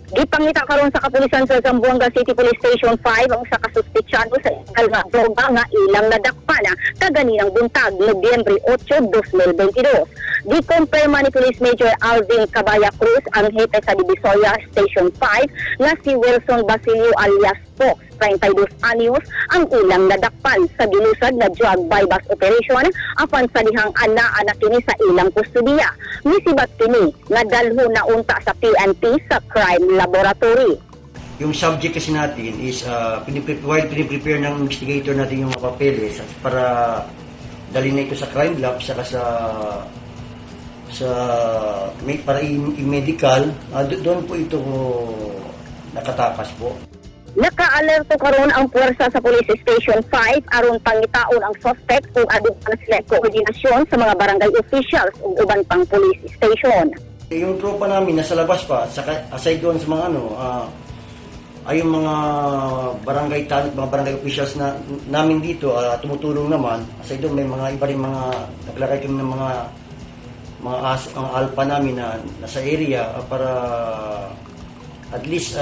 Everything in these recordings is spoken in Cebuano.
Gipangita karon sa kapulisan sa Zamboanga City Police Station 5 ang usa ka suspetsado sa illegal nga droga nga ilang nadakpan kaganinang buntag, Nobyembre 8, 2022. Gikumpirma ni Police Major Alvin Cabaya Cruz, ang hepe sa Divisoria Station 5, nga si Wilson Basilio alias Fox, 32 anyos, ang ilang nadakpan sa gilusad na drug buy-bust operation apan sa dihang anaa na kini sa ilang kustodiya. Misibat kini nga dalho na unta sa PNP sa crime laboratory. Yung subject kasi natin is while piniprepare ng investigator natin yung mga papeles para dalhin na ito sa crime lab saka sa sa may para i-medical, doon po ito nakatakas po. Nakaalerto karon ang puwersa sa Police Station 5 aron pangitaon ang suspect ug aduna sila koordinasyon sa mga barangay officials ug uban pang police station. Yung tropa namin nasa labas pa, saka aside doon sa mga ano, ay yung mga barangay tanod, mga barangay officials na namin dito, tumutulong naman. Aside doon, may mga iba rin mga naglagay kami ng mga alpha namin na nasa area para at least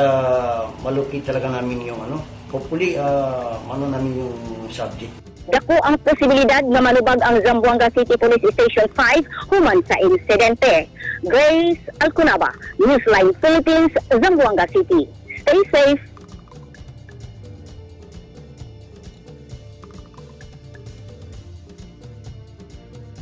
malocate talaga namin yung ano. Hopefully, ano namin yung subject. Dako ang posibilidad na manubag ang Zamboanga City Police Station 5 human sa insidente. Grace Alcunaba, Newsline Philippines, Zamboanga City. Stay safe.